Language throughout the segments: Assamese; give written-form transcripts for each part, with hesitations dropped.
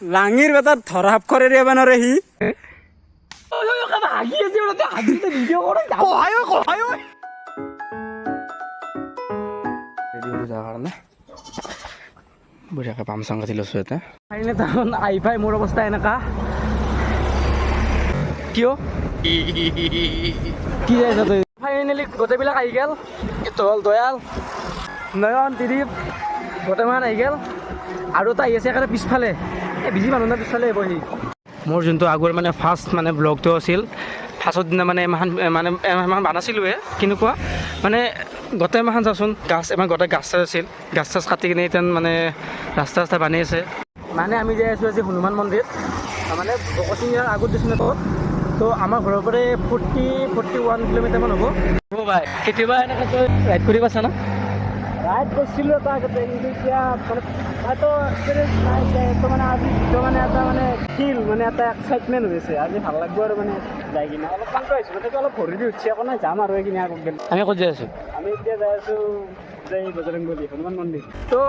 লাঙিৰ বেটাত ধৰাপ কৰে ৰে বানৰে সি। ৰেডি হৈ যোৱাৰ কাৰণে বঢ়িয়াকৈ পাম চাম কাটি লৈছোঁ ইয়াতে। ফাইনেলি টাউন আহি পাই মোৰ অৱস্থা এনেকুৱা। কিয় কি যাই আছ তই? ফাইনেলি গোটেইবিলাক আহি গ'ল। এইটো হ'ল দয়াল, নয়ন, ত্ৰিদীপ, গোটেইমান আহি গ'ল। আৰু এটা আহি আছে একেবাৰে পিছফালে। এই বিজি মানুহ না, পিছফালে আহিব সি। মোৰ যোনটো আগৰ মানে ফাৰ্ষ্ট মানে ব্লগটো আছিল, ফাৰ্ষ্টৰ দিনা মানে এমাহান মানে এমাহমান বানাইছিলোঁৱে। কেনেকুৱা মানে গোটেই মাহান চাচোন, গাছ এমাহ গোটেই গাছ চাছ আছিল। গাছ চাছ কাটি কিনে এতিয়া মানে ৰাস্তা ৰাস্তা বান্ধি আছে। মানে আমি যাই আছোঁ আজি হনুমান মন্দিৰ, মানে বকচিঙাৰ আগত দিছোঁ ক'ত। তো আমাৰ ঘৰৰ পৰাই 41 কিলোমিটাৰমান হ'ব। হ'ব ভাই, কেতিয়াবা এনেকৈ তই ৰাইড কৰি পাইছা না? ৰাইড কৰিছিলোঁ এটা আগতে, কিন্তু এতিয়া মানে হয়তো এক্সপিৰিয়েঞ্চ নাই। এতিয়া এইটো মানে আজি যিটো মানে এটা মানে ফিল, মানে এটা এক্সাইটমেণ্ট হৈছে, আজি ভাল লাগব আৰু মানে যাই কিনে। অলপ শান্ত হৈছোঁ, তথাপি অলপ ভৰি দি উঠছে। একো নাই, যাম আৰু এইখিনি আগত গ'লে। আমি ক'ত যাই আছোঁ? আমি এতিয়া যাই আছোঁ জয় বজৰংবলী হনুমান মন্দিৰ। তো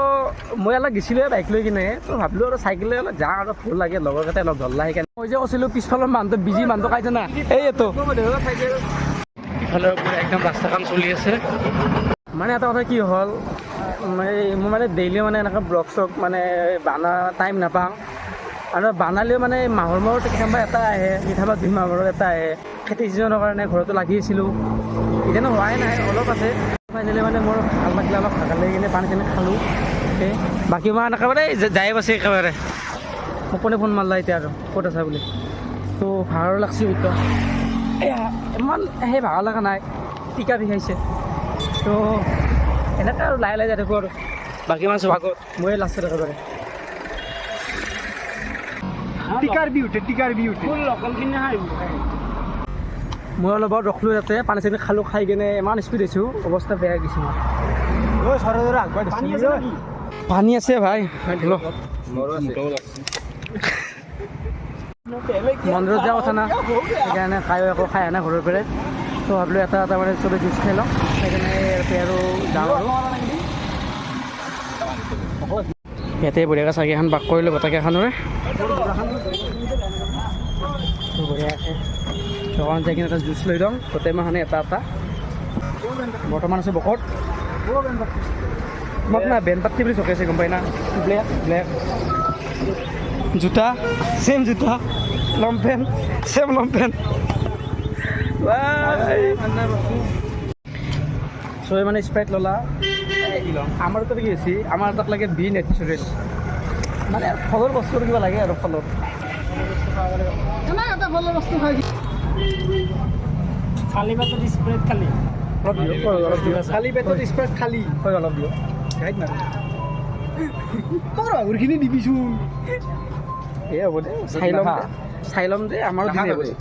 মই অলপ গৈছিলোঁ বাইক লৈ কিনে, তো ভাবিলোঁ আৰু চাইকেল অলপ যাওঁ আৰু ভাল লাগে, লগৰ কেইটাই লগ ধৰলা। সেইকাৰণে মই যে কৈছিলোঁ, পিছফালৰ মানুহটো বিজি মানুহটো কাইছে না, এইটো ইফালৰ পৰা একদম ৰাস্তা কাম চলি আছে। মানে এটা কথা কি হ'ল, এই মই মানে ডেইলি মানে এনেকুৱা ব্লগ চগ মানে বানা টাইম নাপাওঁ আৰু বানালেও মানে মাহৰ মূৰত কেতিয়াবা এটা আহে, কেতিয়াবা 2 মাহৰ মূৰত এটা আহে। খেতি চিজনৰ কাৰণে ঘৰতো লাগি আছিলোঁ, এতিয়ানো হোৱাই নাই, অলপ আছে। ফাইনেলি মানে মোৰ ভাল লাগিলে, অলপ ভাগৰ লাগি কিনে পানী চানী খালোঁ। এই বাকী মই একেবাৰে যাই পাইছে একেবাৰে। মোক কোনে ফোন মাৰলা এতিয়া আৰু ক'ত আছা বুলি। তো ভাগৰ লাগছি হয়তো। এয়া ইমান সেই ভাগৰ লগা নাই, টিকা বিষাইছে। তো এনেকৈ আৰু লাহে লাহে যাই থাকোঁ আৰু বাকী মান চব আগত, মই লাষ্টত একেবাৰে। টিকাৰ বি উঠে, টিকাৰ বি উঠে। মই অলপ আগত ৰখলোঁ তাতে, পানী চানী খালোঁ। খাই কিনে ইমান স্পীড হৈছোঁ, অৱস্থা বেয়া হৈ গৈছে মোৰ। পানী আছে নেকি? পানী আছে ভাই, ল। মন্দিৰত যোৱা কথা না, সেইকাৰণে খাই একো খাই আনা ঘৰৰ পৰাই। তো ভাবিলোঁ এটা এটা মানে চবে জুচ খাই লওঁ, সেইকাৰণে ইয়াতে আৰু যাওঁ। আৰু ইয়াতে বঢ়িয়াকৈ চাকি এখন বাক কৰিলোঁ গোটেইকেইখনৰে। তো বঢ়িয়াকৈ দোকানত যাই কিনে এটা জুচ লৈ লওঁ গোটেই মাহনে এটা এটা। বৰ্তমান আছে বকত। মোক না বেন পাত্তি বুলি চকাইছে, গম পাই না? ব্লেক ব্লেক জোতা, চেম জোতা, লং পেণ্ট, চেম লং পেণ্ট। চবে মানে স্প্ৰাইট ল'লা। আমাৰ তাত কি হৈছে, আমাৰ তাত লাগে বি নেচাৰেল, মানে ফলৰ বস্তু কিবা লাগে আৰু ফলৰ। বস্তু খাই খালী পেটত স্প্ৰাইট খালি? অলপ দিয়ক, অলপ দিয়ক। খালী পেটত স্প্ৰাইট খালি? হয়, অলপ দিয়ক। গাইড না, তোৰ আগুৰখিনি দিবিচোন। এই হ'ব দে, চাই ল'ম দে, চাই ল'ম দে, আমাৰো দিন আহিব দে।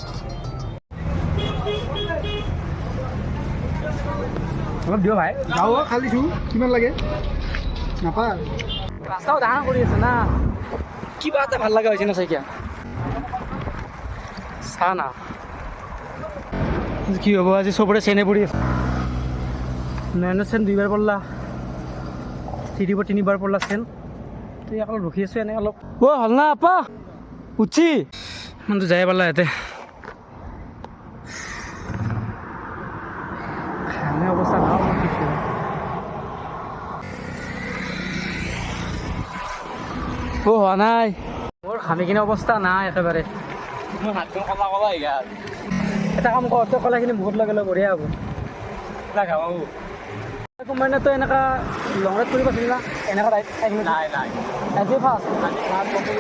অলপ দিয়ক ভাই। যাওঁ, খালিছো। কিমান লাগে নাপায়। ৰাস্তাও ডাঙৰ কৰি আছে না, কিবা এটা ভাল লগা হৈছে না চাইকিয়া। চা না কি হ'ব আজি, চবৰে চেনে পৰি আছে। নয়নৰ চেন দুইবাৰ পৰলা, তিনিবাৰ তিনিবাৰ পৰলা চেন। তো ইয়াক অলপ ৰখি আছোঁ এনেই অলপ। অ' হ'ল না আপা, উঠছি মানুহটো যাই পালা ইয়াতে। ঘামে অৱস্থা নহয় মোৰ কিছু। অ' হোৱা নাই, মোৰ ঘামি কিনে অৱস্থা নাই একেবাৰে। মোৰ হাতখন কলা কলা হৈ গ'ল। এটা কাম কৰ, তই কলাখিনি মুখত লগাই ল, বঢ়িয়া হ'ব। ঘামাবো। কোম্পানীত তই এনেকুৱা লং ৰাইড কৰি পাইছিলি না এনেকুৱা ৰাইড? নাই নাই। আজি ফাৰ্ষ্ট। আজি ভাত কপুল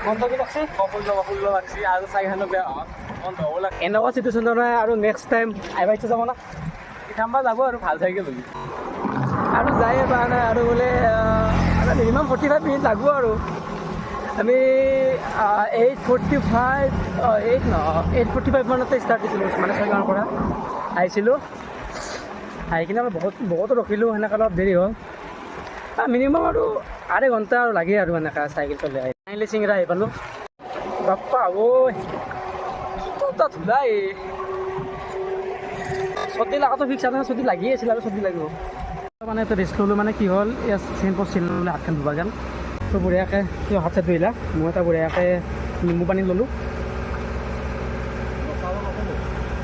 বন্ধ কি লাগছে? কপুল কপুল লাগছি আৰু চাইখানো বেয়া হওক, বন্ধ হ'ব লাগে। এনেকুৱা চিটুৱেশ্যন নাই আৰু নেক্সট টাইম আহিব ইচ্ছা যাব না? ইথাম্বা যাব আৰু ভাল চাইকেল হ'লি। আৰু যায়ে পোৱা নাই আৰু বোলে মিনিমাম 45 মিনিট লাগব। আৰু আমি 8:45, এইট নহয়, 8:45 মানতে ষ্টাৰ্ট দিছিলোঁ, মানে ছয়গাঁৱৰ পৰা আহিছিলোঁ। আহি কিনে আমি বহুত বহুত ৰখিলোঁ, সেনেকৈ অলপ দেৰি হ'ল। মিনিমাম আৰু আঢ়ৈ ঘণ্টা আৰু লাগে আৰু এনেকৈ চাইকেল চলাই আহি ফাইনেলি চিংৰা আহি পালোঁ। বাপ্পা ঐ, কি তাত ধূলাই। চৰ্দি লগাটো ফিক্স আছে, চৰ্দি লাগিয়ে আছিল আৰু চৰ্দি লাগিব। মানে এটা ৰেষ্ট ল'লোঁ। মানে কি হ'ল, ইয়াত চেন পৰছিল বোলে, হাতখন ধুবা গ'ল। তো বঢ়িয়াকৈ কিয় হাত চাত ধুইলা, মই এটা বঢ়িয়াকৈ নিম্বু পানী ল'লোঁ।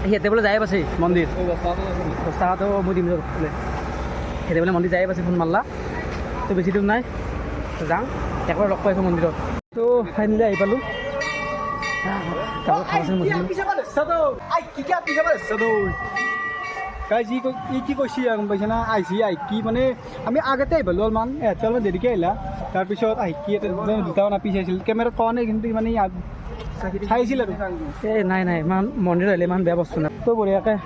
সিহঁতে বোলে যায় পাছে মন্দিৰ, 10 টকাটো মই দিম বোলে। সিহঁতে বোলে মন্দিৰ যায় পাছে, ফোন মাৰলা। তো বেছি দূৰ নাই, তো যাওঁ, একবাৰ লগ পাইছোঁ মন্দিৰত। তো ফাইনেলি আহি পালোঁ। তাৰপৰা খানা চানা। গাইজ, ই কি কৈছি গম পাইছে না? আহিছি, আহি কি মানে আমি আগতে আহি পালোঁ অলপমান, এহঁতে অলপমান দেৰিকৈ আহিলা। তাৰপিছত আহি কি এটা দুটা মানে পিছ আহিছিল, কেমেৰাত কোৱা নাই, কিন্তু মানে চাইছিল আৰু। এই নাই নাই, ইমান মন্দিৰ আহিলে ইমান বেয়া বস্তু নাই। তো বঢ়িয়াকৈ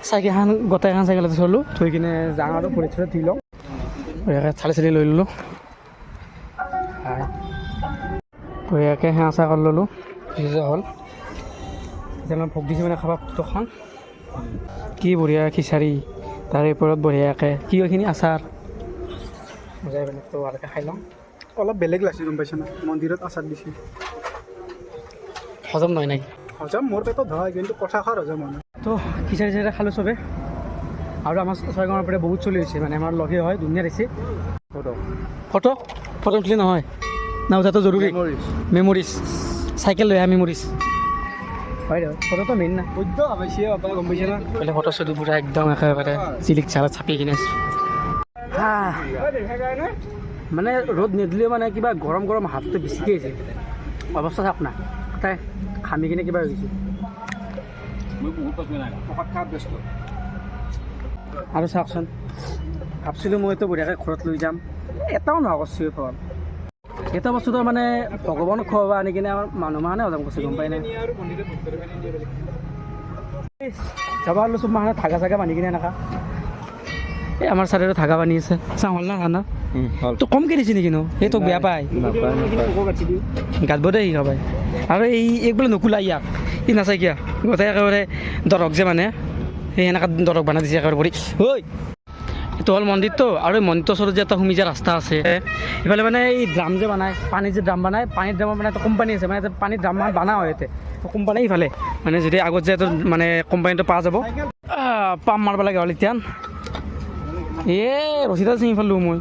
চাইকেলখন, গোটেইখন চাইকেলতে চলোঁ, থৈ কিনে যাওঁ আৰু ভৰি চৰি ধুই লওঁ। বঢ়িয়াকৈ থালি চালি লৈ ল'লোঁ। হয়, বঢ়িয়াকৈ সেৱা চেৱা কৰি ল'লোঁ, পিছে হ'ল। এতিয়া মই ভোগ দিছোঁ, মানে খাবা ভোগটো খাওঁ। কি বঢ়িয়া খিচাৰি, তাৰে ওপৰত বঢ়িয়াকৈ কি এইখিনি আচাৰ, মজাই বেলেগ। তো ভালকৈ খাই লওঁ। অলপ বেলেগ লাগছে, গম পাইছে না? মন্দিৰত আচাৰ দিছে। হজম নহয় নেকি? হজম মোৰ পেটত হয়, কিন্তু কথা খাৰ হজম হয়। তো খিচাৰি চিচাৰি খালোঁ চবে। আৰু আমাৰ ছয়গাঁৱৰ পৰা বহুত চলি হৈছে, মানে আমাৰ লগে হয়, ধুনীয়া দিছে। ফটো ফটো উঠিলে নহয় না, উঠাটো জৰুৰী। মেমৰিজ, চাইকেল লৈ আহা মেমৰিজ হয় দে, ফটোটো মেইন না। বৈদ্য ভাবিছে বাবা, গম পাইছে না? বোলে ফটো চটো পূৰা একদম একেবাৰে জিলিক জালত চাপি কিনে। হা, মানে ৰ'দ নিদিলেও মানে কিবা গৰম গৰম হাতটো বেছিকৈ আহিছে। অৱস্থা চাওক না, তাই ঘামি কিনে কিবা হৈ গৈছে। ব্যস্ত। আৰু চাওকচোন, ভাবছিলোঁ মই এইটো বঢ়িয়াকৈ ঘৰত লৈ যাম, এটাও নোহোৱা কৰিছোঁ ফল। এটা বস্তুটো মানে ভগৱানক খুৱাব আনি কিনে আমাৰ মানুহ মানে হজম কৰিছে, গম পাই নাই? আৰু মন্দিৰত ভোগ কৰিব নিদিয়ে বেলেগ। যাব আৰু চব মানুহে ধাগা চাগা বান্ধি কিনে এনেকা। এই আমাৰ চাইডতে ধাগা বান্ধি আছে। চাওঁ, হ'ল না ঠাণ্ডা? তোক কমকৈ দিছে নেকি নো? সেই তোক বেয়া পায়। গাঁতব দেই সি খাবাই। আৰু এই এইবোলে নকুলা ইয়াক, ই নাচাই কিয়া গোটেই একেবাৰে দৰক যে, মানে সেই সেনেকা দৰক বনাই দিছে একেবাৰে ভৰি। ঐ, এইটো হ'ল মন্দিৰটো। আৰু এই মন্দিৰটোৰ ওচৰত যে এটা সুমি যোৱা ৰাস্তা আছে, ইফালে মানে এই ড্ৰাম যে বনায়, পানীৰ যে ড্ৰাম বনায়, পানীৰ ড্ৰামৰ মানে এটা কোম্পানী আছে, মানে এটা পানীৰ ড্ৰাম বনা হয় ইয়াতে কোম্পানী। ইফালে মানে যদি আগত যে এইটো মানে কোম্পানীটো পোৱা যাব। পাম্প মাৰিব লাগে হ'ল এতিয়া। এ ৰছীডাল ছিঙি পেলালোঁ মই।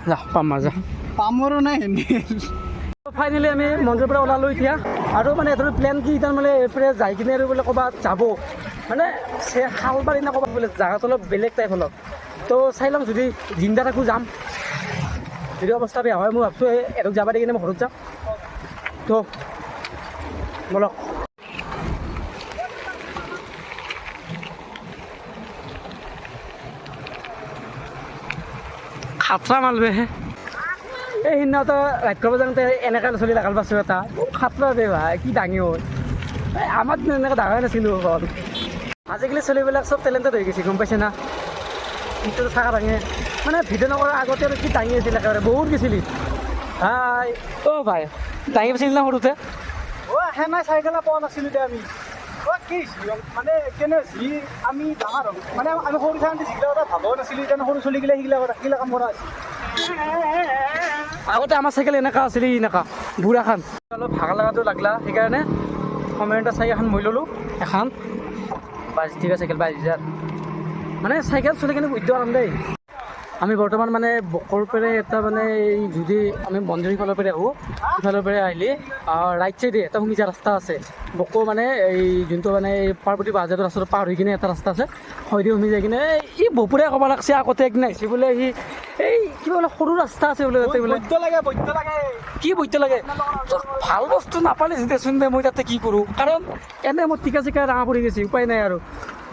যা, পাম্প মাৰ যা। পামৰো নাই হেণ্ডেল। ফাইনেলি আমি মন্দিৰৰ পৰা ওলালোঁ এতিয়া। আৰু মানে এইটো প্লেন কি তাৰ মানে এইফালে যাই কিনে আৰু বোলে ক'ৰবাত যাব, মানে শালবাৰী না ক'ৰবাত বোলে, জাগাটো অলপ বেলেগ টাইপ অলপ। তো চাই ল'ম, যদি জিন্দা থাকোঁ যাম, যদি অৱস্থা বেয়া হয় মই ভাবছোঁ এৰক যাব দি কিনে মই ঘৰত যাম। তো বলক। খাতৰা মালবে। এই সিদিনা এটা ৰাইড কৰিব যাওঁতে এনেকৈ চলি লাগাল পাইছোঁ, এটা খাতৰা দে ভাই, কি দাঙি হ'ল। এই আমাৰ দিনত এনেকৈ ডাঙাই নাছিলোঁ অকল। আজিকালি চলিবিলাক চব টেলেণ্টেড হৈ গৈছে, গম পাইছে না? কিন্তু চাকা দাঙে, মানে ভিডিঅ' নকৰাৰ আগতে আৰু কি দাঙি আছিল, একেবাৰে বহুত গৈছিলি ভাই। অ' ভাই, দাঙি পাইছিলি না সৰুতে? অ' সেনাই চাইকেল পোৱা নাছিলোঁ দে আমি। অ' কি হৈছিল, মানে কেনে হৈছিল, আমি ডাঙৰ হ'লো, মানে আমি সৰু থাকোঁতে যিগিলা কথা ভাবাও নাছিলোঁ, এতিয়া সৰু চলিগিলা সেইগিলা কথা, সেইগিলা কাম কৰা আছিল। আগতে আমাৰ চাইকেল এনেকুৱা আছিল, এনেকুৱা বুঢ়াখান। অলপ ভাগা লগাটো লাগলা, সেইকাৰণে সময়ত চাইকেল এখন মই ল'লোঁ এখন 22 টকা চাইকেল, 22,000। মানে চাইকেল চলি কিনে বৈদ্য আৰাম দেই। আমি বৰ্তমান মানে বকৰ পৰা এটা মানে এই যদি আমি মন্দিৰ সিফালৰ পৰা আহোঁ, সিফালৰ পৰা আহিলে ৰাইট চাইডে এটা সুমি যোৱা ৰাস্তা আছে। বকো মানে এই যোনটো মানে এই পাৰ্বতী বাজাৰৰ ৰাস্তাটো পাৰ হৈ কিনে এটা ৰাস্তা আছে, হয়দি সুমি যাই কিনে। এই বপুৰে ক'ব লাগছে, আগতে একদিন আহিছে বোলে সি, এই কিবা বোলে সৰু ৰাস্তা আছে বোলে তাতে বোলে। বৈদ্য লাগে, বৈদ্য লাগে। কি বৈদ্য লাগে? তোৰ ভাল বস্তু নাপালে দেচোন দে, মই তাতে কি কৰোঁ? কাৰণ এনে মোৰ টিকা চিকা ৰাঙা পৰি গৈছে, উপায় নাই আৰু।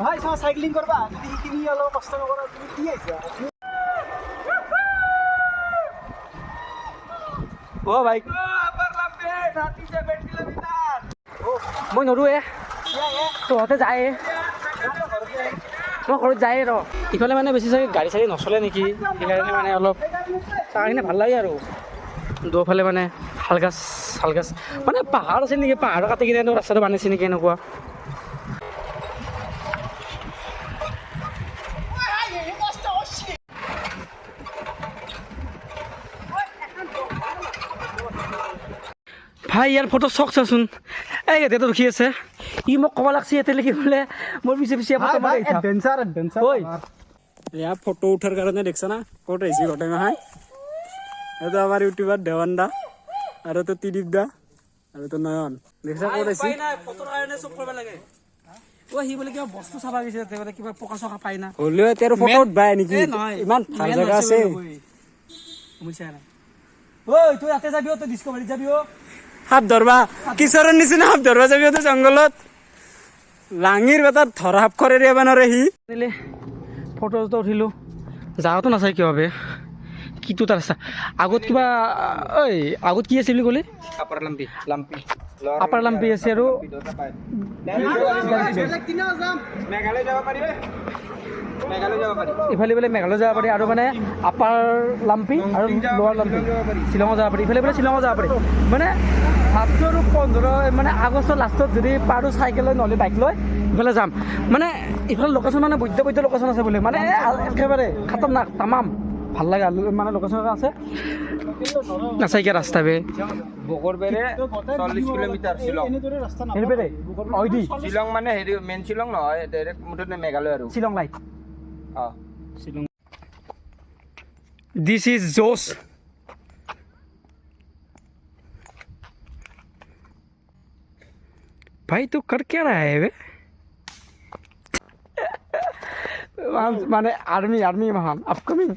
ভাই চাওঁ, চাইক্লিং কৰবা যদি সেইখিনি অলপ কষ্ট নকৰা, তুমি কি আহিছা? অ' ভাই, মই নৰোঁ এ, তহঁতে যায়, মই ঘৰত যায় ৰ। ইফালে মানে বেছি চাগে গাড়ী চাড়ী নচলে নেকি, সেইকাৰণে মানে অলপ চাই কিনে ভাল লাগে। আৰু দুফালে মানে শাল গছ, শাল গছ, মানে পাহাৰ আছে নেকি, পাহাৰ কাটি কিনে ৰাস্তাটো বনাইছে নেকি এনেকুৱা। ভাই, ইয়াৰ ফটো চক চাচোন। এই ইয়াতে ৰখি আছে ই, মোক ক'ব লাগছে ইয়াতে লিখি বোলে মোৰ পিছে পিছে ফটো মাৰি থাক। Adventure, adventure. ঐ। এয়া ফটো উঠাৰ কাৰণে দেখছা না ক'ত আহিছি গোটেই মাহাই। এইটো আমাৰ ইউটিউবাৰ দেৱান দা আৰু তো ত্ৰিদীপ দা আৰু তো নয়ন। দেখছা ক'ত আহিছি? ফটোৰ কাৰণে চব কৰিব লাগে। অ সি বোলে কিবা বস্তু চাবা গৈছে তাতে বোলে কিবা পকা চকা পাই না। হ'লেও এতিয়া আৰু ফটো উঠবাই নেকি? ইমান ভাল জেগা আছে। বুজিছা নাই? ঐ তই ইয়াতে যাবি অ, তই ডিস্কভাৰীত যাবি অ। সাপ ধৰবা কিশোৰৰ নিচিনা সাপ ধৰবা যাবি তই জংঘলত। লাঙিৰ বেটাত ধৰা সাপ খৰে দিব নোৱাৰে সি। ফটো চটো উঠিলোঁ। জাগাটো নাচাই কিয় বাবে কিটো তাৰ ৰাস্তা আগত কিবা ঐ আগত কি আছিল বুলি ক'লি? Upper lumpy, lumpy. Upper lumpy আছে আৰু মেঘালয় যাব পাৰি, মেঘালয় যাব পাৰি। ইফালে বোলে মেঘালয় যাব পাৰি আৰু মানে আপাৰ লাম্পি আৰু লোৱাৰ লাম্পি শ্বিলঙত যাব পাৰি। ইফালে বোলে শ্বিলঙত যাব পাৰি। মানে ভাবছোঁ আৰু 15 মানে আগষ্টৰ লাষ্টত যদি পাৰোঁ চাইকেল লৈ নহ'লে বাইক লৈ ইফালে যাম। মানে ইফালে লোকেশ্যন মানে বৈদ্য বৈদ্য লোকেশ্যন আছে বোলে, মানে একেবাৰে খাতাৰনাক তামাম ভাল লগা মানে লোকেশ্যন আছে। নাচাইকিয়া ৰাস্তা বে। বকৰবেৰে 40 কিলোমিটাৰ শ্বিলং। এনেদৰে ৰাস্তা হেৰি ঐ দি শ্বিলং মানে হেৰি মেইন শ্বিলং নহয়, ডাইৰেক্ট মুঠতে মেঘালয় আৰু। শ্বিলং লাইট। অ। This is Josh. भाई तू कर क्या रहा है बे? মানে আৰ্মি আৰ্মি মহান আপকামিং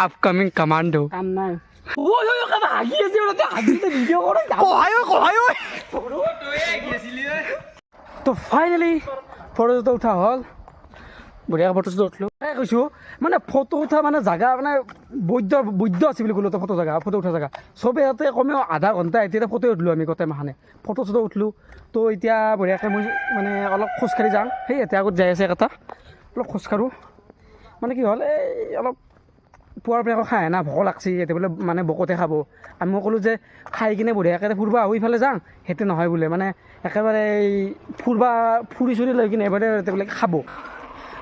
আপকামিং কমাণ্ডো। কাম নাই। হাগি আছে, হাগি ভিডিঅ' কৰে। তো ফাইনেলি ফটো চটো উঠা হ'ল, বঢ়িয়া ফটো চটো উঠলোঁ। তাকে কৈছোঁ মানে ফটো উঠা মানে জেগা মানে বৈদ্য বৈদ্য আছে বুলি ক'লোঁ। ফটো জেগা, ফটো উঠা জেগা চবেই ইয়াতে কমেও আধা ঘণ্টা এতিয়া ফটো উঠলোঁ আমি গোটেই মাহানে ফটো চটো উঠলোঁ। তো এতিয়া বঢ়িয়াকৈ মই মানে অলপ খোজকাঢ়ি যাওঁ। সেই এতিয়া আগত যাই আছে এটা অলপ খোজকাঢ়োঁ। মানে কি হ'ল, এই অলপ পুৱাৰ পৰা একো খাই না, ভোক লাগছি। এতিয়া বোলে মানে বকতে খাব। আমি মই ক'লোঁ যে খাই কিনে বঢ়িয়াকৈ ফুৰবা আহোঁ ইফালে যাওঁ। সেইটো নহয় বোলে, মানে একেবাৰে এই ফুৰবা ফুৰি চুৰি লৈ কিনে এবাৰে বোলে খাব।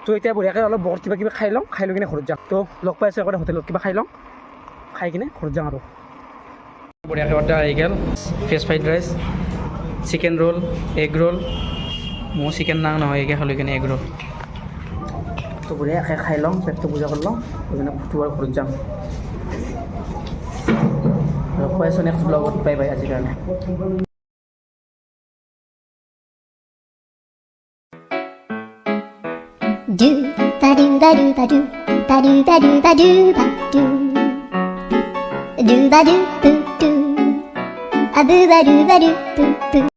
তো এতিয়া বঢ়িয়াকৈ অলপ বকত কিবা কিবি খাই লওঁ, খাই লৈ কিনে ঘৰত যাম। তো লগ পাই আছোঁ একেবাৰে হোটেলত, কিবা খাই লওঁ, খাই কিনে ঘৰত যাওঁ। আৰু বঢ়িয়াকৈ অৰ্ডাৰ আহি গ'ল, veg fried rice, chicken roll, egg roll. ময়ো চিকেন নাং নহয়, এগে খালোঁ কিনে এগ ৰোল। তো বঢ়িয়াকৈ খাই লওঁ, পেটটো পূজা কৰি লওঁ, সেইকাৰণে ফুটুৱাৰ ঘৰত যাম। লগ পাই আছোঁ নেক্সট ব্লগত। বাই বাই আজিৰ কাৰণে। Do ba do ba do ba do ba do ba do ba do ba do do ba do boo do a boo ba do ba do boo boo.